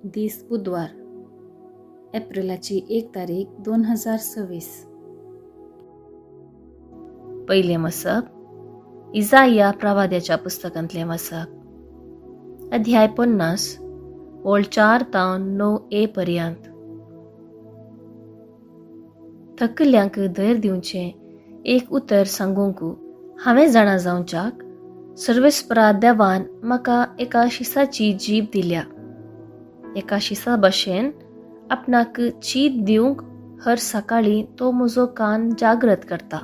दीस बुधवार, एप्रिलाची 1 तारीख 2026. पयलें मसप इजाया प्रवाद्याच्या पुस्तकांतलें मसप, अध्याय 50 ओळ 4 तावन 9 ए पर्यंत. थकल्ल्यांक धैर्य दिवचें एक उतर सांगूंक हांवें जाणा जावच्याक सर्वेस्परा देवान म्हाका एका शिसाची जीब दिल्या. एका शिसा भशेन आपणाक चीत दिवंक हर सकाळीं तो म्हजो कान जागृत करता.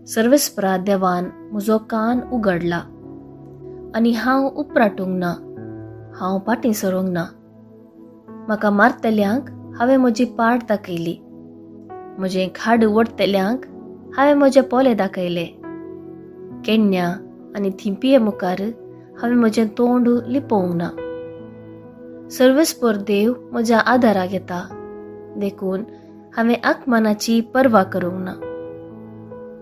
सर्वेस्परा देवान म्हजो कान उगडला आनी हांव उपराटूंक ना, हांव फाटीं सरूंक ना. म्हाका मारतल्यांक हांवें म्हजी पाट दाखयली, म्हजें खाड ओडटल्यांक हांवें म्हजे पोले दाखयले. केण्ण्या आनी थिंपिये मुखार हांवें म्हजें तोंड लिपोवंक ना. सर्वेस्पर देव म्हज्या आदाराक येता, देखून हांवें आकमानाची पर्वा करूंक ना.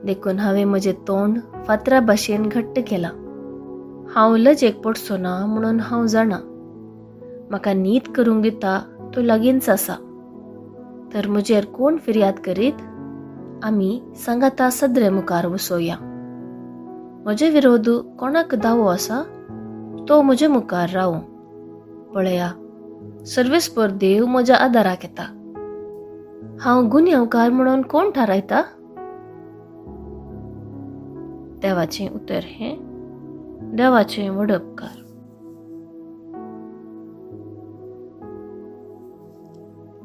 देखून हांवें म्हजें तोंड फातरा भाशेन घट्ट केलां. हांव लजेक पडचो ना म्हणून हांव जाणा. म्हाका न्हीद करूंक दिता तो लागींच आसा. तर म्हजेर कोण फिर्याद करीत? आमी सांगाता सदरे मुखार वसोया. म्हजे विरोध कोणाक दावो आसा तो म्हजे मुखार रावूं. पळया, सर्वेस्पर देव म्हज्या आदाराक येता. हांव गुन्यांवकार म्हणून कोण थारायता? देवाचें उतर हें देवाचें व्हड उपकार.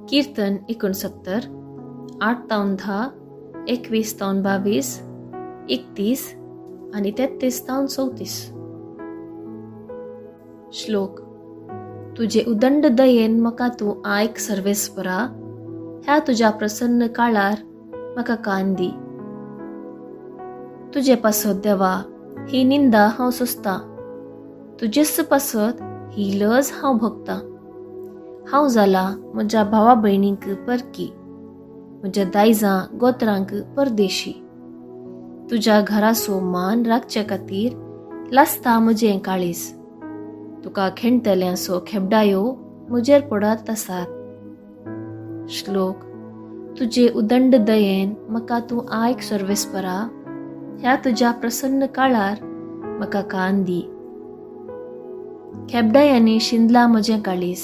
कीर्तन 69, 8 तावन 10, 21 तावन 22, 31 आनी 33 तावन 34. श्लोक. तुजे उदंड दयेन म्हाका तूं आयक सर्वेस्परा, ह्या तुज्या प्रसन्न काळार म्हाका कान दी. तुजे पासत देवा ही निंदा हांव सोंसतां, तुजेच पासत ही लज हांव भोगतां. हांव जाला म्हज्या भावा भयणींक परकी, म्हज्या दायजां गोत्रांक परदेशी. तुज्या घराचो मान राखचे खातीर लासता म्हजें काळीज, तुका खेणटल्यांचो खेबडायो म्हजेर पडत आसात. श्लोक. तुजे उदंड दयेन म्हाका तूं आयक सर्वेस्परा, ह्या तुज्या प्रसन्न काळार म्हाका कान दी. खेबडायांनी शिंदला म्हजें काळीज,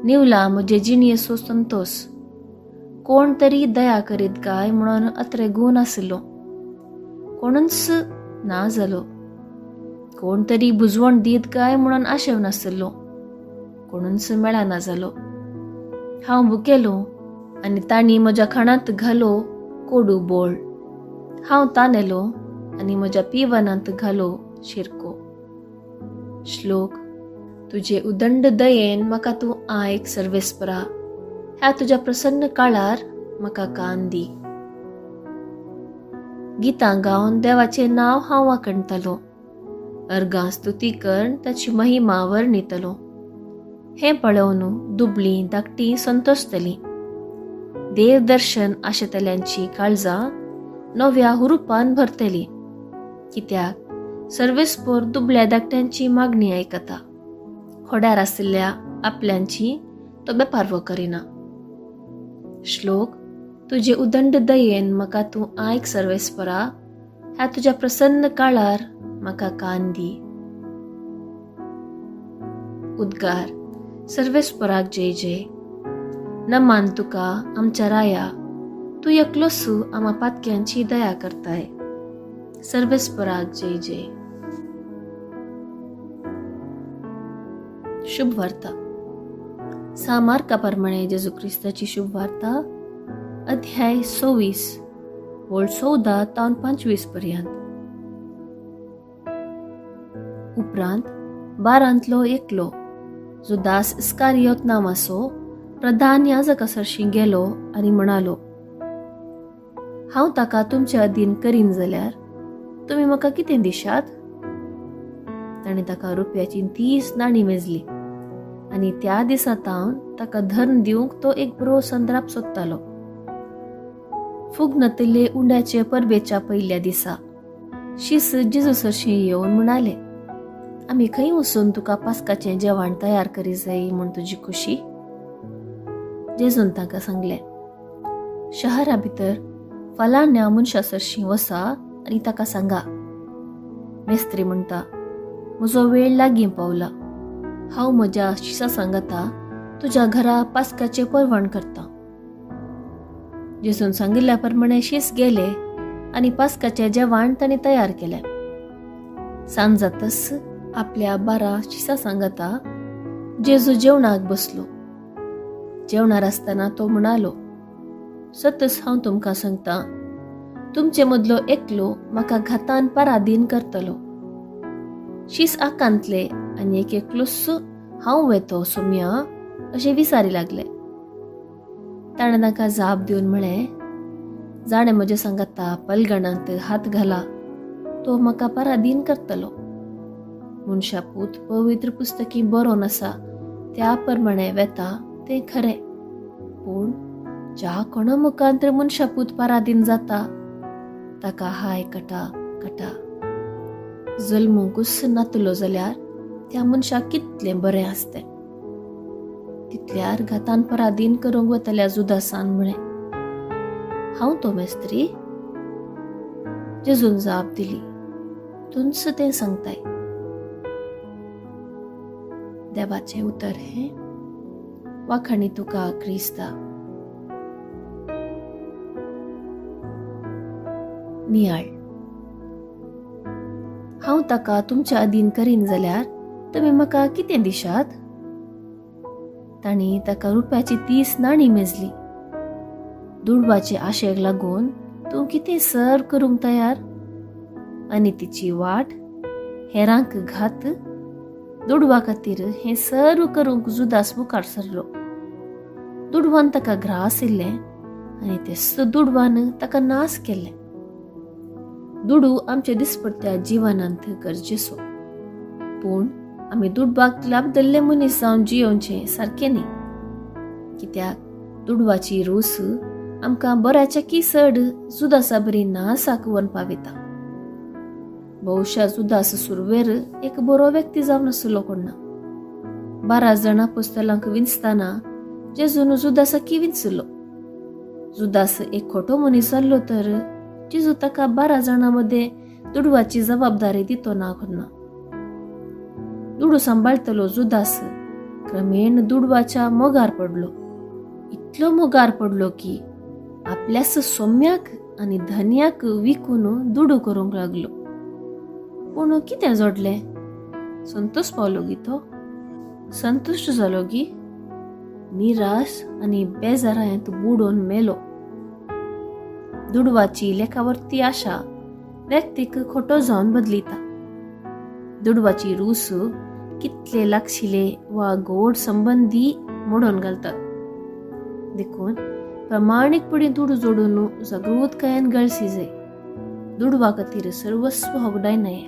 निवला म्हजे जिणयेचो संतोस. कोण तरी दया करीत काय म्हणून अत्रे गूण आसलो, कोणूच ना जालो. कोण तरी बुजवण दीत काय म्हणून आशेव नासलो, कोणूच मेळना जालो. हांव भुकेलो आनी तांणी म्हज्या खाणांत घालो कोडू बोळ. हांव तानेलो आनी म्हज्या पिवनांत घालो शिरको. श्लोक. तुजे उदंड दयेन म्हाका तूं आयक सर्वेस्परा, ह्या तुज्या प्रसन्न काळार म्हाका कान दी. गितां गावन देवाचें नांव हांव वाखणटलो, अर्गां स्तुती करून ताची महिमा वर्णितलो. हें पळोवन दुबळीं धाकटीं संतोसतलीं. देव दर्शन आशेतल्यांची काळजां नव्या हुरुपान भरतली. कित्याक सर्वेस्पोर दुबळ्या धाकट्यांची मागणी आयकता, खोड्यार आशिल्ल्या आपल्यांची तो बेपारवो करिना. श्लोक. तुजे उदंड दयेन म्हाका तूं आयक सर्वेस्परा, ह्या तुज्या प्रसन्न काळार म्हाका कान दी. उद्गार. सर्वेस्पराक जय जय. नमान तुका आमच्या राया, तूं एकलोसू आमा पातक्यांची दया करताय. सर्वेस्पराक जय जय. शुभ वार्ता. सा मार्का प्रमाणे जेजू क्रिस्ताची शुभ वार्ता, अध्याय 26, ओळ 14 तावन 25 पर्यंत. उपरांत बारांतलो एकलो जो दास इस्कारियोत नांवाचो प्रधान याजका सरशीं गेलो आनी म्हणालो, हांव ताका तुमचे अधीन करीन जाल्यार तुमी म्हाका कितें दिशात? ताणें ताका रुपयाची 30 नाणी मेजली आनी त्या दिसा तावन ताका धर्म दिवंक तो एक बरो संद्राप सोदतालो. फुग नातिल्ले उंड्याचे परबेच्या पयल्या दिसा शीस जेजू सरशीं येवन म्हणाले, आमी खंय वचून तुका पास्काचें जेवण तयार करी जाय म्हूण तुजी खुशी? जेजून तांकां सांगलें, शहरा भितर फलाण्या मनशा सरशीं वसा आनी ताका सांगा, मेस्त्री म्हणटा, म्हजो वेळ लागीं पावला, हांव म्हज्या शिसा सांगाता तुज्या घरा पास्काचें परवण करता. जेजून सांगिल्ल्या प्रमाणे शीस गेले आनी पास्काचें जेवण तांणी तयार केलें. सांज जातच आपल्या 12 शिसा सांगाता जेजू जेवणाक बसलो. जेवणार आसतना तो म्हणालो, सतच हांव तुमकां सांगता, तुमचे मदलो एकलो म्हाका घातान पराधीन करतलो. शीस आकांतले आनी एक एकलोच हांव वेतो सोम्या अशें विचारी लागले. ताणें तांकां जाप दिवन म्हळें, जाणें म्हज्या सांगाता पलगणांत हात घाला तो म्हाका पराधीन करतलो. मनशा पूत पवित्र पुस्तकी बरोवन आसा त्या प्रमाणे वेता तें खरें, पूण ज्या कोणा मुखांत मनशा पूत पराधीन जाता ताका हाय कटा कटा. जल्मूंकूच नातलो जाल्यार त्या मनशाक कितलें बरें आसतें. तितल्यार घातान पराधीन करूंक वतल्या जुदासान म्हळें, हांव तो मेस्त्री? जेजून जाप दिली, तूंच तें सांगताय. देवाचें उतर हें. वाखाणी तुका क्रिस्ता. नियाळ. हांव ताका तुमच्या अधीन करीन जाल्यार तुमी म्हाका कितें दिशात? तांणी ताका रुपयाची 30 नाणी मेजली. दुडवाचे आशेक लागून तूं कितें सर करूंक तयार? आनी तिची वाट हेरांक घात. दुडवा खातीर हें सर्व करूंक जुदास मुखार सरलो. दुडवान ताका ग्रास इल्लें आनी ते दुडवान ताका नास केल्लें. दुडू आमच्या दिसपडत्या जिवनांत गरजेचो, पूण आमी दुडवाक लाबदल्ले मनीस जावन जियोवचें सारकें न्ही. कित्याक दुडवाची रोस आमकां बऱ्याच्या की चड जुदासा बरी नासाक व्हरून पावयता. बहुशा जुदास सुरवेर एक बरो व्यक्ती जावन आसलो कोण ना. 12 जाणां पुस्तलांक विंचतना जेजून जुदासा की विंचलो. जुदास एक खोटो मनीस जाल्लो तर जेजू ताका 12 जाणां मदें दुडवाची जबाबदारी दितो ना कोन्ना. दुडू सांबाळटलो जुदास क्रमेण दुडवाच्या मोगार पडलो. इतलो मोगार पडलो की आपल्याच सोम्याक आनी धनयाक विकून दुडू करूंक लागलो. पूण कितें जोडलें? संतोष पावलो गी तो? संतुश्ट जालो गी? निराश आनी बेजारांत बुडोवन मेलो. दुडवाची लेखावरती आशा व्यक्तीक खोटो जावन बदलिता. दुडवाची रूस कितले लागशिले वा गोड संबंदी मोडून घालतात. देखून प्रामाणीकपणी दुडू जोडून जागृतकायेन गळसी जाय. दुडवा खातीर सर्वस्व होगडाय न्हय.